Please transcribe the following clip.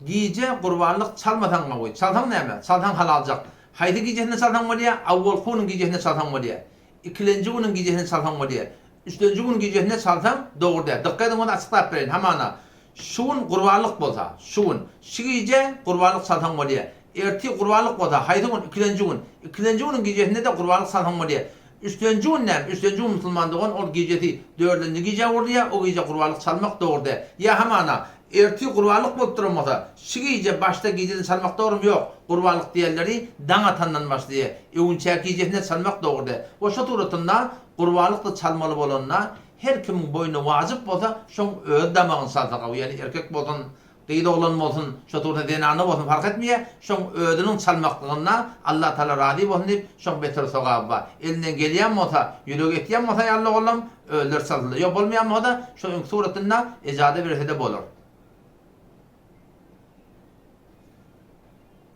Gije gurbanlyk çalmasaň gowy. Çalsaň näme? Çalsaň halaljak. Haýsy gijesinde çalsaň bolýar? Awwalky günüň gijesinde çalsaň bolýar. Ikilenji günüň gijesinde çalsaň bolýar. Üçlenji gün gijesinde çalsaň dogry däl. Dykgat ediň ony açyklap bereýin. Hamana, şu gün gurbanlyk bolsa, şu gün, şu gije gurbanlyk çalsaň bolýar. Ertir gurbanlyk bolsa, haýsy gün? Ikilenji gün. Ikilenji günüň gijesinde-de gurbanlyk çalsaň bolýar. Üçlenji gün näme? Üçlenji gün musulman dogan ol gijesi dördünji gijä urulýar, o gije gurbanlyk çalmak dogry däl. Ýa hamana, ertir gurbanlyk bolup duran bolsa, şu gije başda gijeden çalmak dogrymy? Ýok. Gurbanlyk diýenleri daň atandan başlaýar. Öwünçäk gijesinde çalmak dogry däl. We şo suratynda gurbanlyk-da çalmaly bolanda, her kimiň boýnuna wajyp bolsa, şoň özi damagyny çalsa gowy, ýagny erkek bolsun, Gyz oglan bolsun, şo tursa zenana bolsun fark etmeýär, şoň özüniň çalmaklygynda Allah Taala razy bolsun diýip, şoň beter sogaby bar. Elinden gelýän bolsa, ýüregi etýän bolsa ýaly ogullam, özleri çalsynlar. Ýok bolmaýan bolsa-da, şo öňki suratynda ejaza bersede bolar.